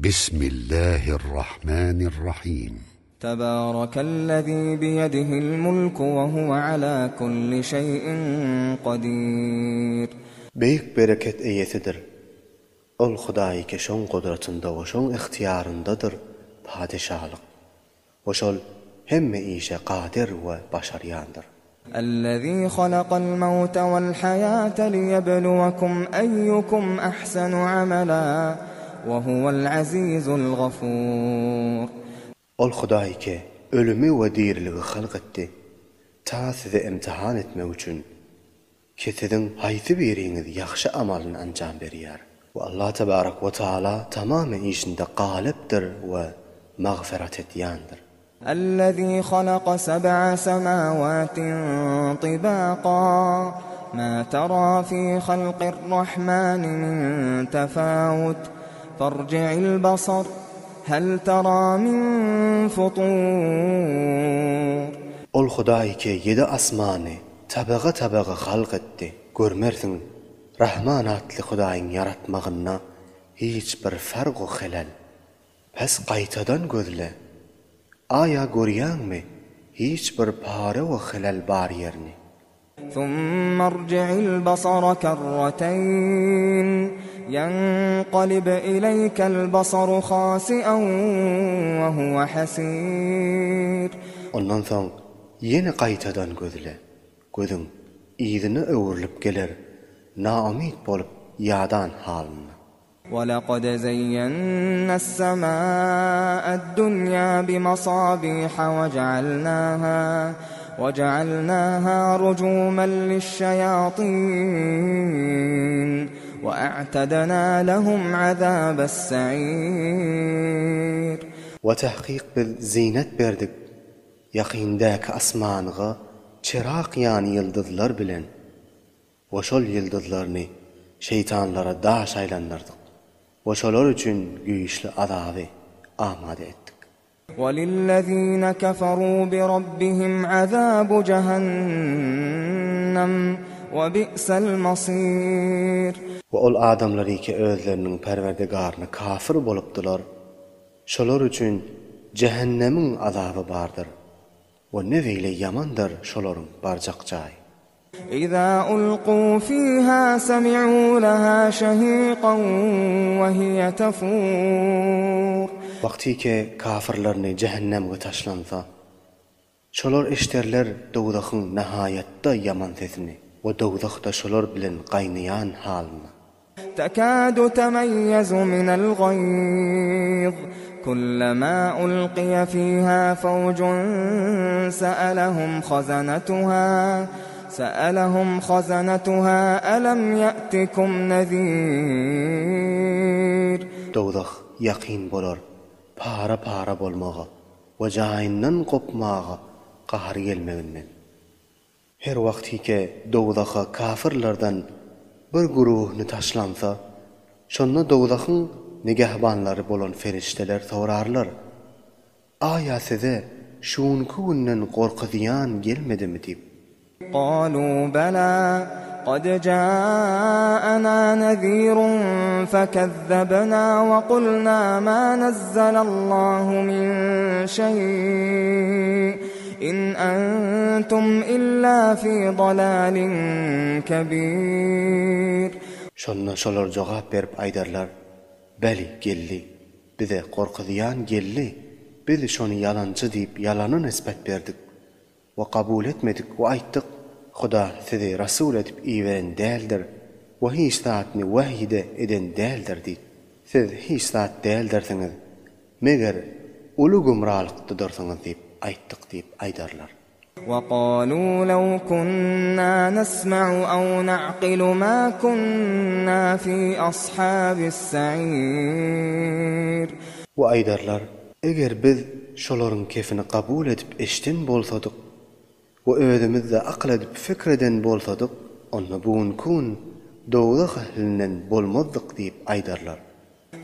Bismillahirrahmanirrahim. Tebarekellezî biyedihil mulku ve huve alâ kulli şeý'in kadîr. Beýik bereket eýesidir. Ol Hudaý ki şoň gudratynda we şoň ygtyýaryndadyr padeşalyk we şol hemme işe gadyr we başarýandyr. Ellezî halakal mewte vel haýate liýebluwekum eýýukum ahsenu amela we huwel azizul gafur. Ol Hudaý ki ölümi we diriligi halk etdi, ta sizi imtihan etmek üçin. Ki siziň haýsy biriňiz ýagşy amalyny anjam berýär? We Allah tebarek we taala tamamy işinde galypdyr we magfyrat edýändir. Ellezî halaka seb'a semâvâtin tibâkâ, mâ terâ fî halqir-Rahmâni min tefâvut, ferci'il basar, hel terâ min futûr. Ol Hudaý ki ýedi asmany Tabaga-tabaga halk etdi. Görmersiň, Rahman atly Hudaýyň ýaratmagynda hiç bir farg-u helal. Pes gaýtadan gözle. Aýa görýäňmi, hiç bir para we helal bar ýerini? Summa rji'il basara karrateýn, ýenkalib ileýkel basaru hasi'an we huwe hesir. Ondan soň Ýene gaýtadan gözle, gözüň yzyna öwrülip geler naumyt bolup ýadan halynda. Walakad zeýýennas-samaa'ad-dunýa bimasabiha weja'alnaha weja'alnaha rujuman liş-şaýatin we'a'tadna lehum azabas-sa'ir. We tahkyk biz zyýnat berdik Ýakyndäki asmanyga çyrak ýan ýyldyzlar bilen we şol ýyldyzlaryny şeýtanlara daş aýlandyrdyk we şolar üçin güýçli azaby amada etdik. Walillezine keferu birabbihim azabu jahannam we bi'sel masir. We ol adamlar ki özleriniň Perwerdigaryna kafir bolupdylar, Şolar üçin jähennemiň azaby bardyr we ne beýle ýamandyr şolaryň barjak jaýy. Iza ulku fiha semi'u leha şehikan we hiye tefur. Wagtyke kafyrlaryny jähennemge taşlansa, Şolar eşderler dowzahyň nahaýatda ýaman sesini we dowzah-da şolar bilen gaýnaýan halyna. Tekadu temeýýezu minel gaýz, kullama ulkiýe fiha fawjun se'elehum hazanatuha, se'elehum hazanatuha elem ýe'tikum nezir. Dowzah ýakyn bolar para-para bolmaga. We jaýyndan gopmaga gahary gelmeginden. Her wagtyke dowzaha kafyrlardan bir güruhyny taşlansa, şonda dowzahyň nigähbanlary bolan perişdeler sorarlar, Aýa size şu günki günden gorkuzýan gelmedimi diýip. Galu bela, kad ja'ana nezirun fekezzebna we kulna ma nezzelallahu min şeý, in entum illa fi dalalin kebir. Şonda şolar jogap berip aýdarlar, Beli, geldi. Bize gorkuzýan geldi. Biz şony ýalançy diýip ýalana nisbet berdik. We kabul etmedik we aýtdyk, Huda sizi rasul edip iberen däldir we hiç zatny wähý-de eden däldir diýip. Siz hiç zat däldirsiňiz, meger uly gümralykdadyrsyňyz diýip aýtdyk diýip aýdarlar. We galu law kunna nesma'u aw na'qilu ma kunna fi ashabis sa'ir. We aýdarlar, Eger biz şolaryň kefini kabul edip eşden bolsadyk we özümizde akyl edip fikr eden bolsadyk, onda bu günki gün dowzah ählinden bolmazdyk diýip aýdarlar.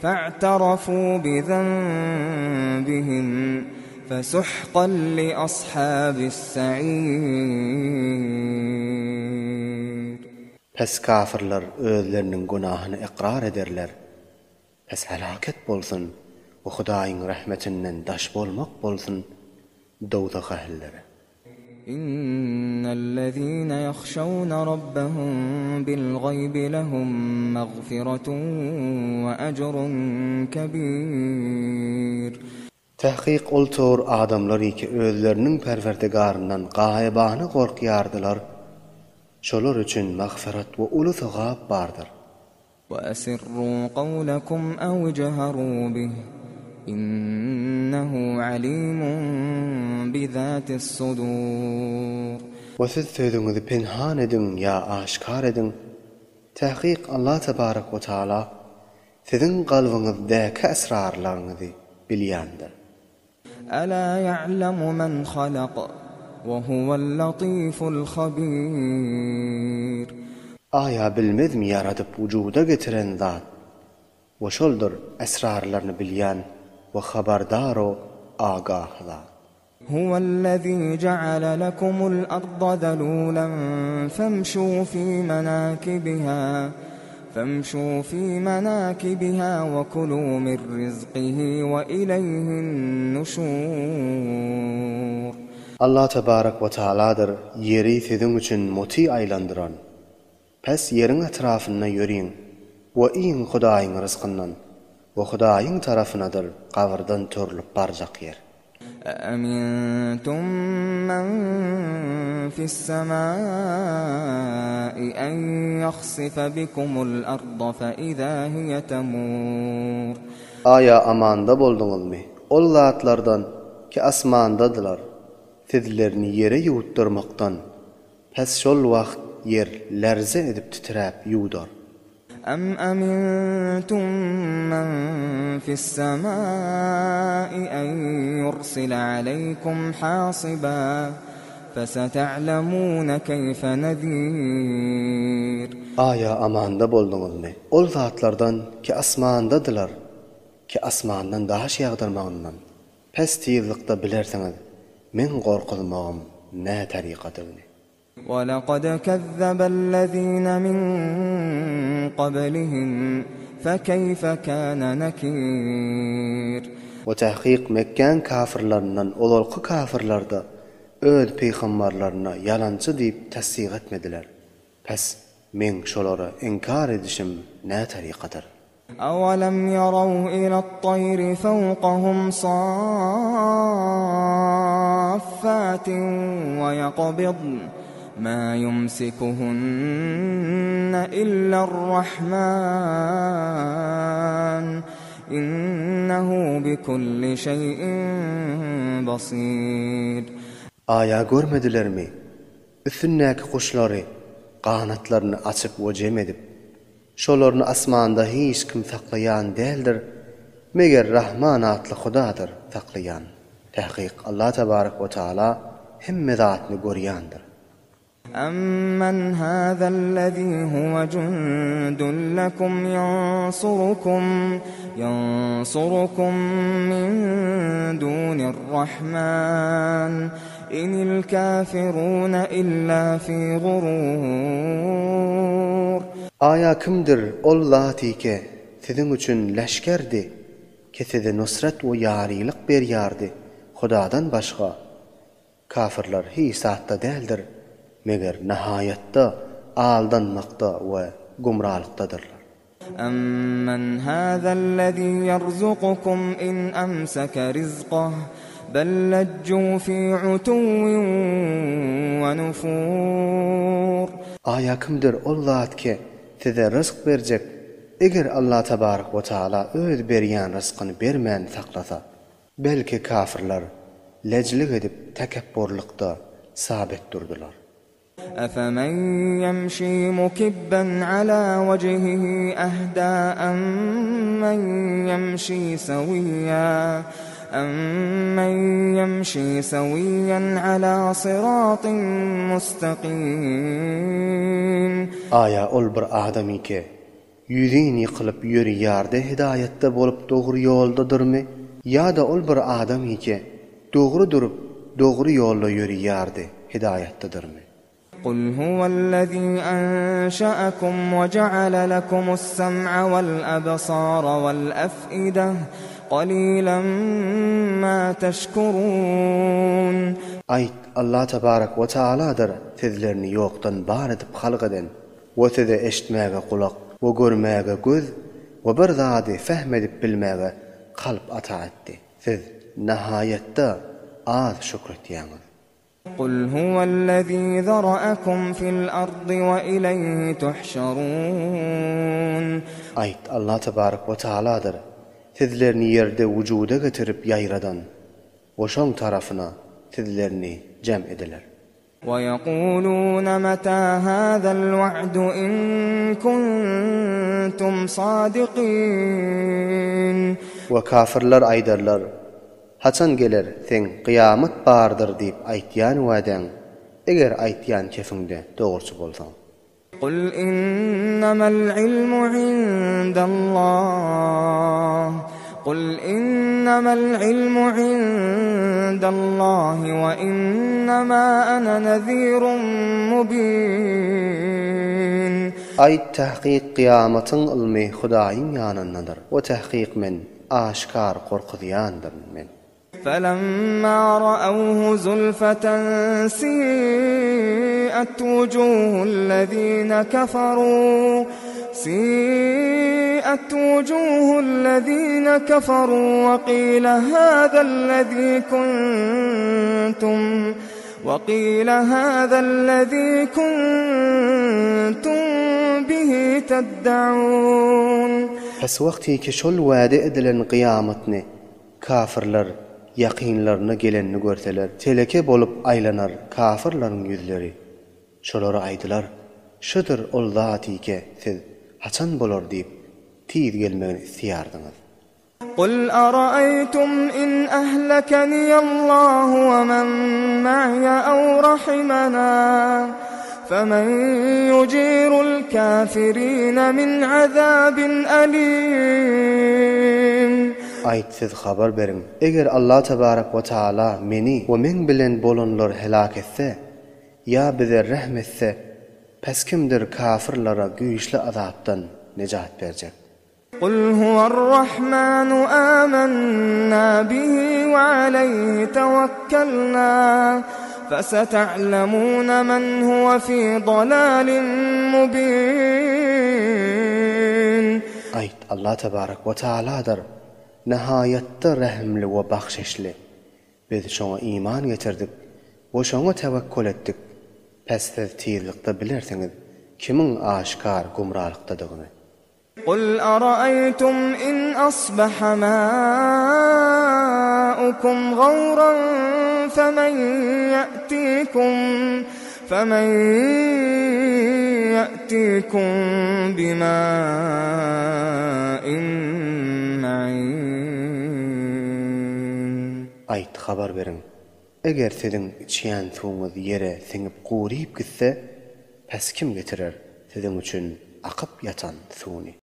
Fa'tarafu bizanbihim fesuhkan li ashabis sa'ir. Pes kafyrlar özleriniň günahyny ykrar ederler. Pes helaket bolsun! we Hudaýyň rehmetinden daş bolmak bolsun dowzah ähillere. Innellezine ýahşawne rabbahum bil-gaýbi lehum magfiratun we ejrun kebir. Tahkyk ol towr adamlar ki özleriniň Perwerdigaryndan gaýybana gorkýardylar, şolar üçin magfyrat we uly sogap bardyr. Weesirruu kawlekum ew ijheruu bih, innehu alimun bizatis-sudur. We siz sözüňizi penhan ediň ýa aşkar ediň, tahkyk Allah tebarek we taala siziň kalbyňyzdäki esrarlaryňyzy bilýändir. Ela ýa'lemu men halak, we huwel-latiful habir. Aýa bilmezmi ýaradyp wujuda getiren zat, we şoldur esrarlaryny bilýän we habardar-u agah zat. Huwellezî ja'ale lekumul arda zelûlen femşû fî menâkibihâ femşû fî menâkibihâ ve kulû min rizkihi ve ileyhin nuşûr. Allah tebarek we taaladyr ýeri siziň üçin muty aýlandyran. Pes ýeriň etrafynda ýöriň we iýiň Hudaýyň ryzkyndan we Hudaýyň tarapynadyr gabyrdan turulyp barjak ýer. Ämintum men fis-semai en ýahsife bikumul arda fe izâ hiye temûr. Aýa amanda bolduňyzmy ol zatlardan ki asmandadylar, sizlerini ýere ýuwutdyrmakdan, pes şol wagt ýer lerze edip titräp ýuwdar. Em amintum men fis-semai en yursile aleýkum hasiba feseta'lemune keýfe nezir. Aýa amanda bolduňyzmy ol zatlardan ki asmandadylar, ki asmandan daş ýagdyrmagyndan pes tizlikde bilersiňiz meň gorkuzmagym nä tarykadygyny. Walakad kezzebellezine min kablihim fekeýfe kâne nekîr. We tahkyk Mekgäň kafyrlaryndan ozalky kafyrlar-da öz pygambarlaryna ýalançy diýip tassyk etmediler. Pes, meň şolara inkar edişim nä tarykadyr? Awalam ýaraw ilat-taýri fawkahum saffatin we ýakbidn ma ýumsikuhunna illar-Rahman innehu bikulli şeýin basir. Aýa görmedilermi, üstündäki guşlary ganatlaryny açyp we jem edip, Şolaryny asmanda hiç kim saklaýan däldir, meger Rahman atly Hudadyr saklaýan. Takyk Allah tebarek we taala hemme zatny görýändir. Amman hazallezî huwe jundun lekum ýansurukum ýansurukum min dunir-Rahman Inil kafirune illa fi gurur. Aýa kimdir ol Latike siziň üçin leşgerdi, ki size nusret we ýarylyk berýärdi Hudadan başga? Kafyrlar hiç zatda däldir, meger nahaýatda aldanmakda we gumralykdadyrlar. Amman hazallezî ýerzukukum in amseke rizkah bel lejjû fî utuwwin we nufûr. Aýa kimdir ol zat ki, size ryzk berjek, eger Allah tebarek we taala öz berýän ryzkyny bermän saklasa? Belki kafyrlar lejlik edip tekepburlykda sabit durdular. Efemen ýemşi mukibben ala wejhihi ehda emmen ýemşi sewiyya emmen ýemşi sewiyyen ala syratyn mustakym. Aýa ol bir adamyke, ýüzin ýykylyp ýörýärde hidaýatda bolup dogry ýoldadyrmy? Ýa-da ol bir adamyke, dogry durup dogry ýolda ýörýärdi hidaýatdadyrmy? Kul huwellezî enşe'ekum we je'ale lekumus-sem'a wel-ebsâre wel-ef'ide. Qalilan ma teşkurun. Aýt, Allah tebarek we taaladyr sizlerini ýokdan bar edip halk eden we size eşitmäge gulak we görmäge göz we bir zady fehm edip bilmäge kalp ata etdi. Siz, nahaýatda, az şükretýäňiz. Kul huwellezî zera'akum fil ardy we ileýhi tuhşarun. Aýt, Allah tebarek we taaladyr, sizlerini ýerde wujuda getirip ýaradan we şoň tarapyna sizlerini jem ediler. We ýekulune metâ hâzel wa'du in kuntum sâdikîn. We kafyrlar aýdarlar, Haçan geler seň kyýamat bardyr diýip aýtýan wädäň, eger aýtýan kefiňde dogruçy bolsaň? Kul innemel ilmu indallah Kul innemel ilmu indallahi we innema ene nezirun mubin. Aýt, Tahkyk kyýamatyň ylmy Hudaýyň ýanyndadyr we tahkyk men Aşgar gorkuzýandyryn men. Felemma ra'awhu zulfeten si'et wujuhullezine keferu si'et wujuhullezine keferu we qile hazellezi kuntum we qile hazellezi kuntum bihi tedde'un. Pes wagtyky şol wada edilen gyýamatny kafyrlar ýakynlaryna gelenini görseler, teleke bolup aýlanar kafyrlaryň ýüzleri. Şolara aýdylar, Şudur ol zatyke siz haçan bolar diýip tiz gelmegini isleýärdiňiz. Kul araeýtum in ehlekeniyallahu we men ma'ye ew rahimena femen yucirul kafirine min azabin elim. Aýt, siz habar beriň, eger Allah tebarek we taala meni we meň bilen bolanlary helak etse, ýa bize rehm etse, pes kimdir kafyrlara güýçli azapdan nejat berjek? Kul huwerrahmanu âmennâ bihi we aleyhi tewekkelnâ feseta'lemûne men huwe fî dalâlin mubîn. Aýt, Allah tebarek we taaladyr, nihaýatda rehimli we bagşyşly. Biz şoňa iman getirdik we şoňa tewekkul etdik, pes siz tizlikde bilersiňiz kimiň aşgär gumralykdadygyny. Kul araeýtum in asbaha maukum gawran femen ýe'tikum femen ýe'tikum bima'in ma'in. Aýt, habar beriň, eger siziň içýän suwuňyz ýere siňip guryp gitse, Päs kim getirer siziň üçin akyp ýatan suwuny?